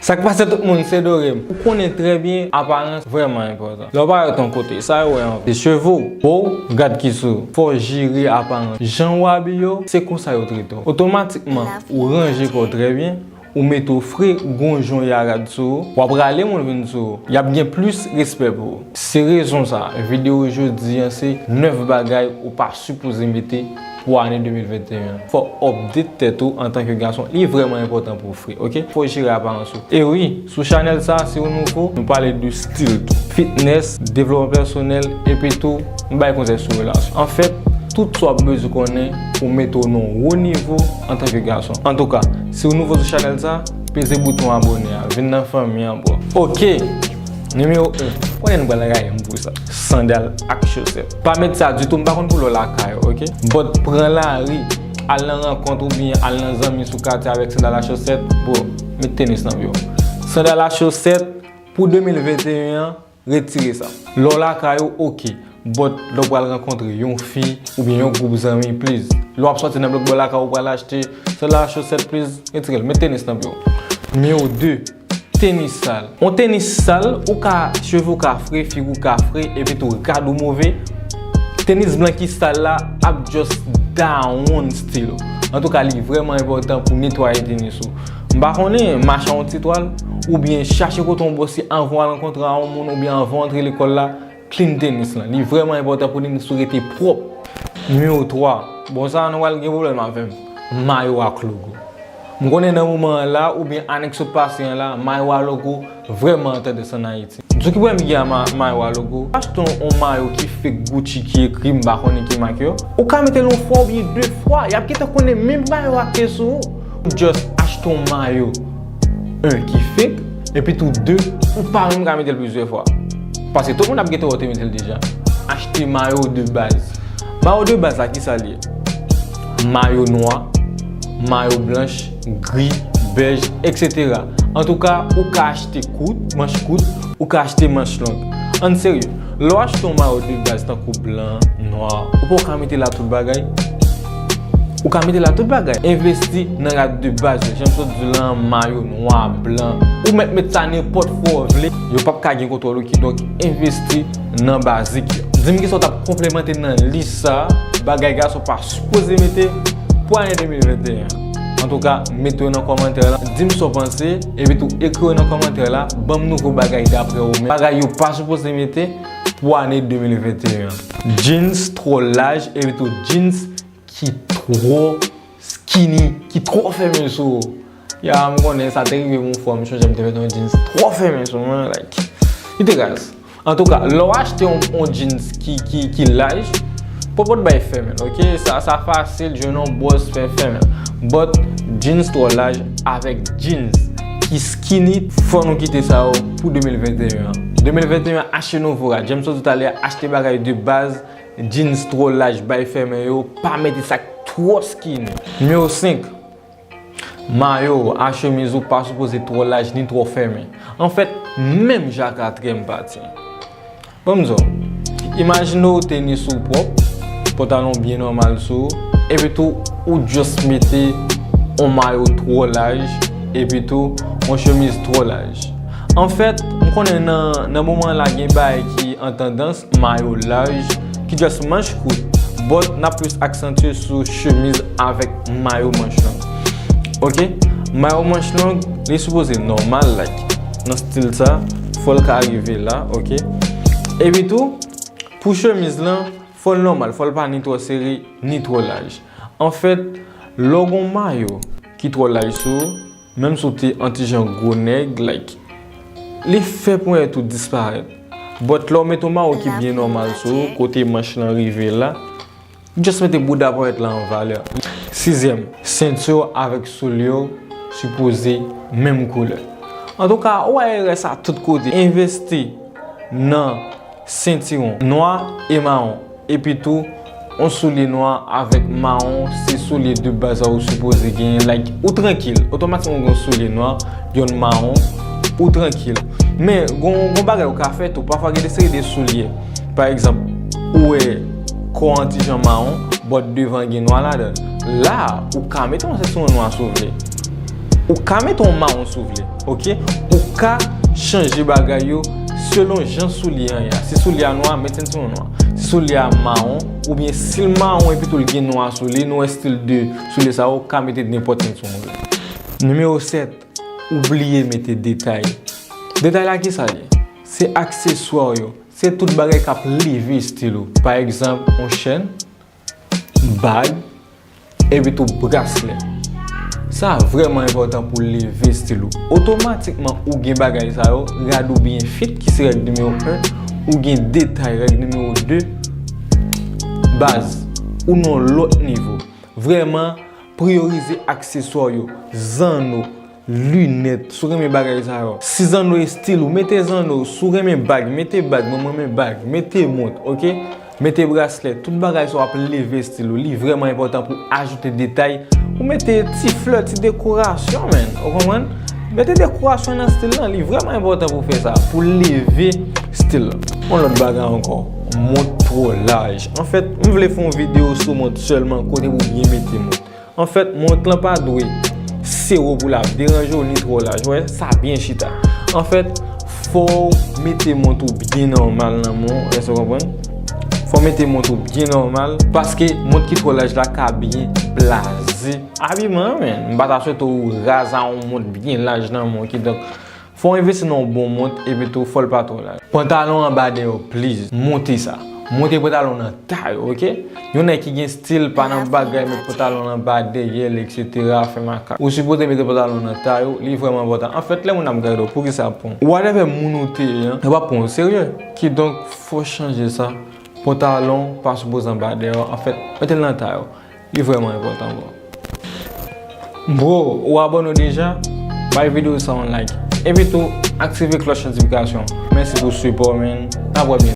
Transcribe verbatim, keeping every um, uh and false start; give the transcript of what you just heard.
Sa k pase tout moun, se Dorem. Ou konnen trè byen, aparans vrèman enpòtan. Lè w parèt yon kote, sa yo wè anvi. Se cheve w, po w, gad ki sou. Fò w jere aparans. Jan w abiye w, se konsa yo trete w. Otomatikman, ou ranje kò w trè byen, ou mete w fre, gon jan y a rad sou ou, w ap rale moun vin sou ou. Y ap gen plis respè pou ou. Se rezon sa, videyo jodi an se nèf bagay ou pa sipoze mete pou ane de mil venteyen an. Fò w update tèt ou antanke gason. Li vrèman enpòtan pou w fre, oke? Fò w jere aparans ou. E wi, sou chanèl sa, si w nouvo, nou pale de stil tou. Fitness, devlopman pèsonèl, epi tou, nou bay konsèy sou relasyon. Anfèt, tout sa w ap bezwen konnen pou w mete w nan yon wo nivo antanke gason. Antouka, si w nouvo sou chanèl sa, peze bouton abòne a. Vin nan fanmi an, bro. Oke! Nimewo en. Konnen nou pral rayi m pou sa. Sandal ak chosèt. Pa met sa ditou, m pa konn pou lè w lakay ou, oke? But pran lari, al nan rankont oubyen al nan zanmi sou katye avèk sandal ak chosèt, bro, met tenis nan pye w. Sandal ak chosèt pou de mil venteyen an, retire sa. Lè w lakay ou, oke. But lè w pral rankontre yon fi oubyen yon gwoup zanmi, please. Lè w ap sòti nan blòk bò lakay ou, pral achte sandal ak chosèt, please, retire l. Met tenis nan pye w. Nimewo de. Tenis sal. On tenis sal, ou ka, cheve w ka fre, figi w ka fre, epi tou rad ou move. Tenis blan ki sal la ap just down still. Antouka, li vrèman enpòtan pou netwaye tenis ou. M pa konnen, mache a yon ti twal, oubyen chache kote yon bò, si anvan w al rankontre a yon moun, oubyen anvan w antre lekòl la, clean tenis lan. Li vrèman enpòtan pou tenis ou rete pwòp. Nimewo twa. Bon, sa a nou pral gen pwoblèm avè m. Mayo ak logo. M konnen nan moman an la, oubyen ane k sot pase an la, mayo a logo vrèman an tandans ann Ayiti. Di w ki pwoblèm ki gen a ma-, mayo a logo? Achte yon, yon mayo ki fake Gucci ki ekri m pa konnen ki mak yo. Ou ka mete l yon fwa oubyen de fwa. Y ap gentan konnen menm mayo a ki te sou ou. Just achte yon mayo, en, ki fake, epi tou de, ou pa menm ka mete l plizyè fwa. Paske tout moun ap gentan wè w te mete l deja. Achte mayo de baz. Mayo de baz la, ki sa l ye? Mayo nwa, mayo blanch, gri, bèj, etsetera. Antouka, ou ka achte kout, manch kout, ou ka achte manch long. Ann serye, lè w achte yon mayo de baz tankou blan, nwa, ou pa ka mete la tout bagay. Ou ka mete la tout bagay. Envesti nan rad de baz yo. Jan m sot di w lan, mayo nwa, blan. Ou mèt met sa nenpòt fwa w vle. Yo p ap ka gen kontwòl ou, kidonk envesti nan bazik yo. Di m kisa w t ap konplemante nan lis sa a, bagay gason pa sipoze mete pou ane de mil venteyen an. Antouka, mete yo nan kòmantè la, di m sa w panse, epi tou ekri yo nan kòmantè la, ban m nouvo bagay daprè ou menm. Bagay yo pa sipoze mete pou ane de mil venteyen an. Jeans twò laj, epi tou jeans ki twò skinny, ki twò fèmen sou ou. Ya, m konnen sa te rive m yon fwa, m chonje m te mete yon jeans twò fèmen sou mwen, like, li te raz. Antouka, lè w achte yon, yon jeans ki, ki, ki laj, pa pot bay fèmen l, oke? Sa, sa fasil, jwenn yon bòs fè fèmen l. But, jeans twò laj avèk jeans ki skinny, fò nou kite sa yo pou de mil venteyen an. De mil venteyen an, achte nouvo rad. Jan m sot di w talè a, achte bagay de baz, jeans twò laj, bay fèmen yo, pa mete sa k twò skinny. Nimewo senk. Mayo a chemiz ou pa sipoze twò laj ni twò fèmen. Anfèt, menm jaka trè m pati. Ban m di w, imajine w tenis ou pwòp, pantalon byen nòmal sou ou, epi tou ou just mete yon mayo twò laj, epi tou yon chemiz twò laj. Anfèt, m konnen nan, nan moman la gen bagay ki an tandans, mayo laj, ki just manch kout, but n ap plis aksantye sou chemiz avèk mayo manch long. Oke? Mayo manch long, li sipoze nòmal, like, nan stil sa, fò l ka rive la, oke? Epi tou, pou chemiz lan, fò l nòmal, fò l pa ni twò sere, ni twò laj. Anfèt, lè w gon mayo ki twò laj sou ou, menm si w te yon ti jan gwo nèg, like, li fè ponyèt ou disparèt. But lè w mete yon mayo ki byen nòmal sou ou, kote manch lan rive la, just mete bouda ponyèt la an valè. Sizyèm, senti w avèk soulye w sipoze menm koulè. Antouka, ou wè erè sa tout kote. Envesti nan sentiwon nwa e mawon. Epi tou, yon soulye nwa avèk mawon, se soulye de baz ou sipoze genyen. Like, ou trankil. Otomatikman, ou gen yon soulye nwa, yon mawon, ou trankil. Men, gon, gon bagay ou ka fè tou. Pafwa, gen de seri de soulye. Pa egzanp, ou wè kò an ti jan mawon, but devan gen nwa ladan l. La, ou ka mete yon sentiwon nwa si w vle. Ou ka mete yon mawon si w vle, ok? Ou ka chanje bagay yo selon jan soulye an ye a. Si soulye a nwa, mete l sou yon nwa. Si soulye a mawon, oubyen si l mawon epi tou l gen nwa sou li, nou wè stil de soulye sa yo, ou ka mete nenpòt sens ou vle. Nimewo sèt, ou bliye mete detay. Detay la kisa l ye? Se akseswa yo. Se tout bagay k ap leve stil ou. Pa egzanp, yon chèn, bag, epi tou braslè. Sa vrèman enpòtan pou leve stil ou. Otomatikman ou gen bagay sa yo, rad ou byen fit ki se règ nimewo en, ou gen detay règ nimewo de, baz, ou nan lòt nivo. Vrèman, priyorize akseswa yo, zanno, linèt, si w renmen bagay sa yo. Si zanno e stil ou, mete zanno, si w renmen bag, mete bag, mwen m renmen bag, mete mont, ok? Mete braslè, tout bagay sa w ap leve stil ou. Li vrèman enpòtan pou ajoute detay. Ou mete ti flè, ti dekorasyon, man. Ou konprann? Mete dekorasyon nan stil lan. Li vrèman enpòtan pou fè sa, pou leve stil lan. Yon lòt bagay ankò, mont twò laj. Anfèt, m vle fè yon videyo sou mont sèlman, kote pou byen mete mont. Anfèt, mont lan pa dwe sere w pou l ap deranje w ni twò laj. Ou wè, sa byen chita. Anfèt, fò w mete mont ou byen nòmal nan men w, èske w konprann? Fò w mete mont ou byen nòmal, paske mont ki twò laj la ka byen blaze abiman an, men m pa ta swete w raz a yon mont byen laj nan men w, kidonk, fò w envesti nan yon bon mont, epi tou, fò l pa twò laj. Pantalon anba dèyè w, please, monte sa. Monte pantalon nan tay ou, ok? Yon nèg ki gen stil, pa nan bagay, met pantalon anba dèyè l, etsetera, fè makak. Ou sipoze mete pantalon nan tay ou, li vrèman enpòtan. Anfèt, lè moun ap gade w, poukisa ap pran w? Whatever moun ou te ye an, yo p ap pran w serye. Kidonk, fò w chanje sa. Pantalon pa sipoze anba dèyè w. Anfèt, mete l nan tay ou. Li vrèman enpòtan, bro. Bro, ou abòne w deja? Bay videyo sa yon like. Epi tou, aktive klòch notifikasyon. Mèsi pou sipò, man. N ap wè byento.